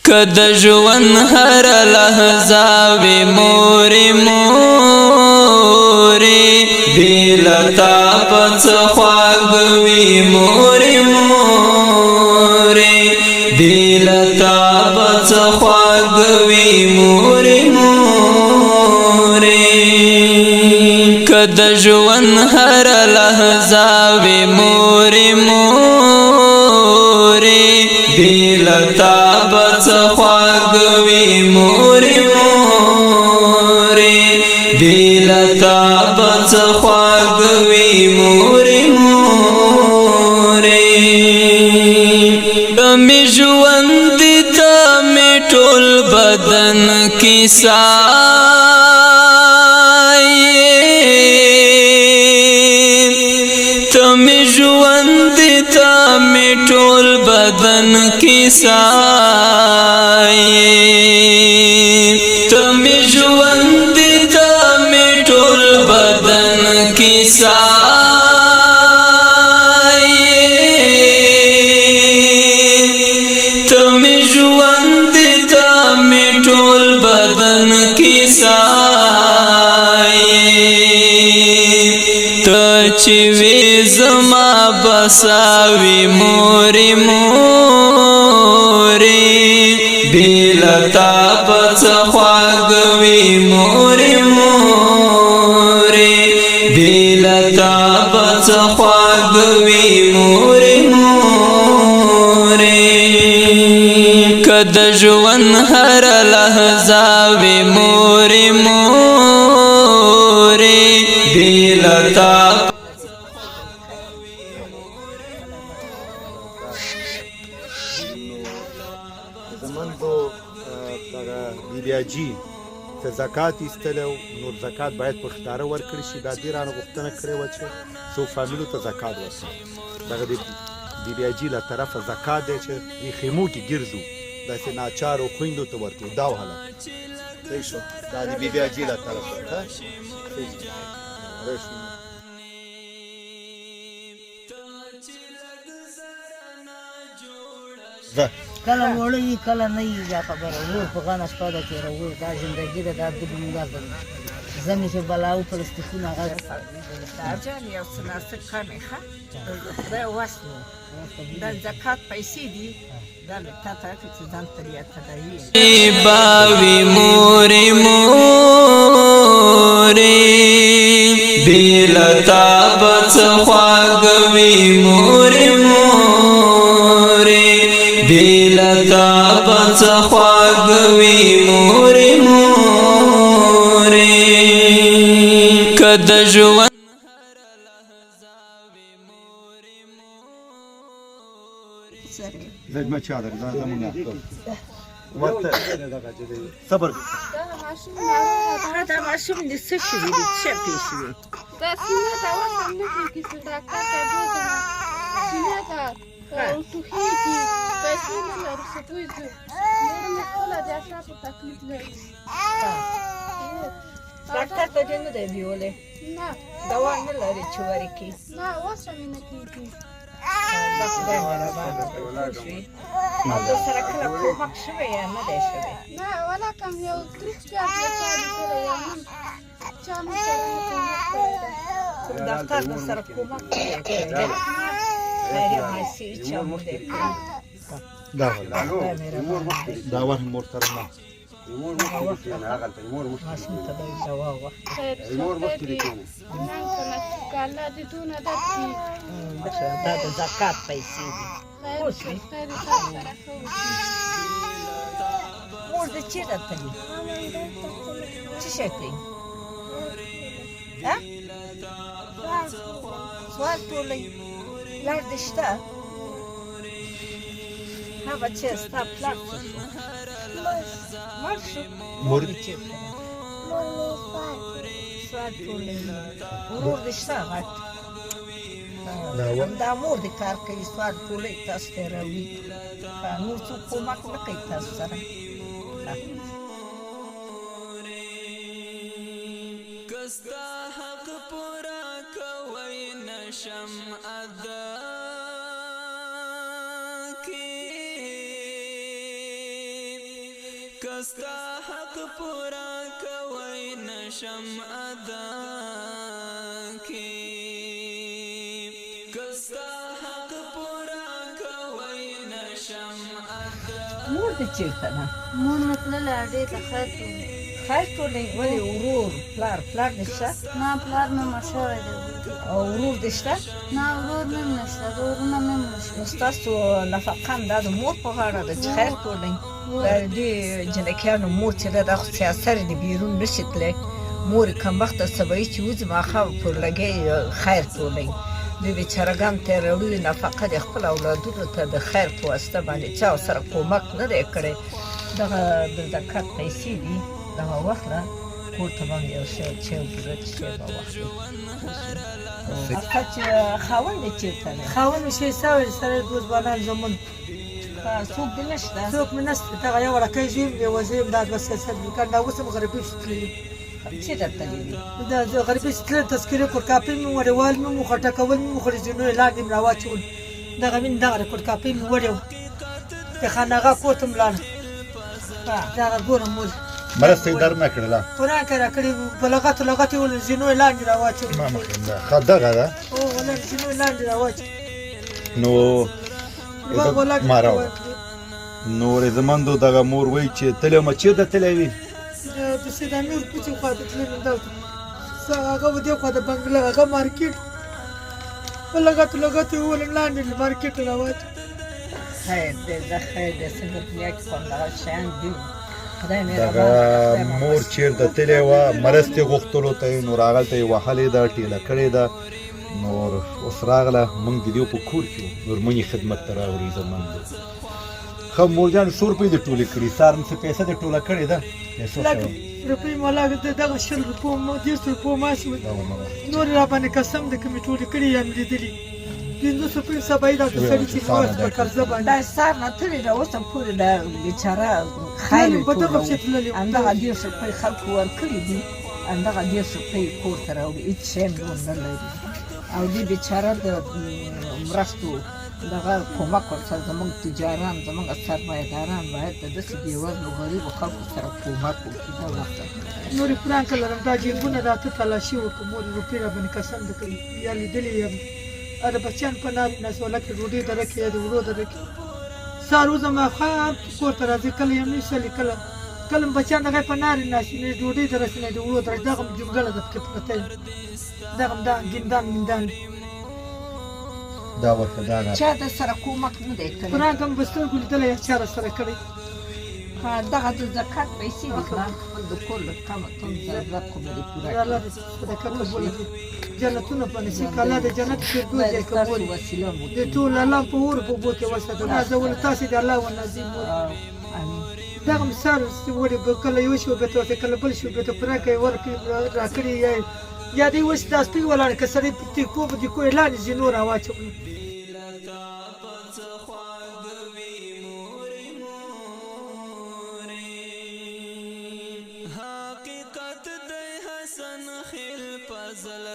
که د ژوند هر لحظه وي مورې مورې، بې له تا به څه خواږه وي مورې مورې، بې له تا به څه خواږه وي مورې مورې. که د ژوند هر لحظه وي مورې مورې، بې له تا به څه خواږه وي مورې مورې، بې له تا به څه خواږه وي مورې مورې. ته مې ژوند دی، ته مې ټول بدن کیسه، ته مې ژوند دی، ته مې ټول بدن کیسه، ته مې ژوند دی، ته مې ټول بدن کیسه، ته مې ژوند دی، ته مې ټول بدن کیسه. ته چې وې زما بساوي مورې مورې، بې له تا به څه خواږه وي مورې مورې، بې له تا به څه خواږه وي مورې مورې. که د ژوند هر لحظه وي مورې مورې، بې له تا. زمونږ دغه بیبیاجي ته زکات ایستلی و، نور زکات باید په ښکاره ورکړل شي. دا دې رانه غوښتنه کړې وه چې څو فامیلو ته زکات ورکړي. دغه د بیبیاجي له طرفه زکات دی چې دې خیمو کې ګرځو داسې ناچارو خویندو ته ورکړو. دا وهله صحیح شو، دا د بیبیاجي له طرفه. ښه صحیح شو. ځه کله وړه وي کله نه وي، دا خبره ورور په غنه شپه ده تېروو. دا زندګي ده، دا دنیا ده، زه مې چې بلاو پلاستیکونه هغه. جان یو څه ناڅه کمې ښه خدای وس نو دا زکات پیسې دي، دا مې تا ته راکړه چې ځان ترې تداوي. باوي مورې مورې، بې له تا به څه خواږه وي مورې مورې، بې له تا به څه خواږه وي مورې مورې. که د ژوند زما چا در دا زمونږ ورته صبر. هغه دا ماشوم دې څه شوي دي؟ څه پېښ شوي؟ دا سینه ده، اوس هم نه کېږي چې ډاکټر ته بوځم. سینه ده او ټوخېږي، پیسې نه لرو چې بوځو. مور مې خپله د اعصابو تکلیف لري. ډاکټر ته دې نه دی بیولی؟ نه. دوا نه لري چې ورکړي؟ نه، اوس هم نه کېږي. دا خدای مهربان دی، پوه شوې؟ او در سره کله کومک شوی یا نه دی شوی؟ نه ولا کم یو تریخ پیاز یې چا لیدلی یو نیم چا مې سره نه کومک کړی دی. کوم دفتر در سره کومک نه دی کړی؟ خیریه پیسې هېچا نه دی کړی؟ دا خدای مهربان دی. دا ور مور سره نه ماشوم ته باید دوا وخت. خیر خیر دې نن که نصیب که الله دې دونه درکړي. دا د زکات پیسې دي. خیر پوه شوې؟ خیر دې تاسو سره ښه وکړي. مور دې چېرته تللې؟ څه شی کوي؟ ها؟ سوال ټولوي. پلار دې شته؟ ها بچیه، ستا پلار څه شو؟ مړ شو. مور دې چېرته ده؟ سوال ټولوي. ورور دې شته غټ؟ همدا مور دې کار کوي، سوال ټولوي، تاسو ته یې راوړي. ښه، نور څوک کومک نه کوي تاسو سره؟ ښه. که ستا حق پوره کوی نشم ادا کې. کستا حق پورا کوي نشم ادا کی، کستا حق پورا کوي نشم ادا. مور دې چېرته ده؟ مور مې تللې اډې ته خیر ټولي. خیر ټولي؟ ولې ورور، پلار، پلار دې شته؟ نه، پلار مې مړ شوی دی. او ورور دې شته؟ نه، ورور مې هم نشته، د ورونه مې مړ شوي. نو ستاسو نفقه هم دا د مور په غاړه ده چې خیر ټولئ. د دې جنکیانو مور چې ده، دا خو سیاسر دي، بیرون نشي تللی. مور یې کمبخته سبایي چې وځي، ماښام پر لګی خیر ټولئ. دوی بیچارهګان ته یې راوړي نفقه د خپل اولادونو ته د خیر په واسطه باندې، چا سره کومک نه دی کړی. دغه د زکات پیسې دي، دغه واخله، کور ته باندې یو شی چای وګوره چې چای به واخلې. هغه چې خاوند دې چېرته دی؟ خاوند مې شهید شوی دی، سره دوه ځوانان زامن. څوک دې نشته؟ څوک مې نشته، دغه یو وړکی زوی مې دی، وزې یم، دا دوه سر دوکان دا اوس هم غریبۍ پسې تللي. چېرته تللي دي؟ دا غریبۍ پسې تللي، تذکرې کورکاپۍ مې وړې، وال مې وخوړ، ټکول مې وخوړ، زینو یې لاندې مې راواچول. دغه مې دغه د کورکاپۍ مې وړې وه، د خان اغا کور ته مې لاړم. دغه ګورم مور مرسته یې در نه کړله؟ قرآن که راکړې په لغتو لغتې ول، زینو یې لاندې راواچول. ما مخې ښه دغه ده. او ولاړ زینو یې لاندې راواچول. نو ما راوړه. نو عزتمندو دغه مور وایي چې تللی وم. چېرته تللی وي؟ د سید امیر کوڅې خوا ته تللی وم، دلته هغه به دې خوا د بنګله هغه مارکېټ په لغتو لغتو یې وولم، لاندې له مارکېټه راواچول. خیر دی، زه خیر دی، څنګه دنیا کې خو همدغه شیان دي. خدای مهربان. دغه مور چېرته تللی وه مرستې غوښتلو ته یې، نور هغلته یې وهلې ده، ټیله کړې ده. نور اوس راغله، موږ د دې په کور کې وو، نور موږ یې خدمت ته راغلو. عزتمندو ښه مور جان، څو روپۍ دې ټولې کړي؟ سهار مې څه پیسه دې ټوله کړې ده؟ پیسو لږ روپۍ مې ولا دغه 20 روپو، 30 روپو ما شوې، نورې را باندې قسم دی که مې ټولې کړي یا مې لیدلي. 50 روپۍ سبایي دا سړي چې مې په قرضه باندې. دا سهار نه تللې ده اوسه پورې دا بیچاره خیر په دغه پسې تللې. همدغه 30 روپۍ خلکو ورکړي دي، همدغه 30 روپۍ کور ته راوړي، هېڅ شی هم نور نه لري. او دې بیچاره د مرستو دغه کومک ورسره، زموږ تجاران، زموږ سرمایهداران باید د داسې بېوزلو غریبو خلکو سره کومک وکړي. دا وخت نورې پلان که لرم، دا جیبونه راته تلاشي وکړه. مور روپۍ را باندې قسم ده که یا لیدلې یم. د بچیان په نارې ناست وله کې ډوډۍ درکې یا د وړو درکې. سهار وځم، ماښام کور ته راځي، کله یم نه کله کله بچیان دغه په نارې ناست نه ډوډۍ درسي نه د وړو درکې. دغه هم جونګړه ده پکې پرته یم، دغه هم دا ګندان مندان. دا ورته دا چا د سره کومک نه دی کړی؟ قرآن که مې په سترګو لیدلی یا چا راسره کړی. دغه د زکات پیسې دي، ځان خپل د کور له کمه تم ضرورت خو به دې پوره کړي. الله دې صدقه قبوله کړي، جنتونه په نصیب کړه، الله د جنت فردوس دې قبول د ټول الله په اور په اوبو کې وساته. نازول تاسې د الله ونازي مور. دغه مثال وړي به کله یو شی به ته کله بل شی به ته پوره کوي ورکړي راکړي یا دی اوس دا سپی ولاړ که سړی په تیکو به د کوی لاندې زینو راواچول. حقیقت دی حسن خیل فضل.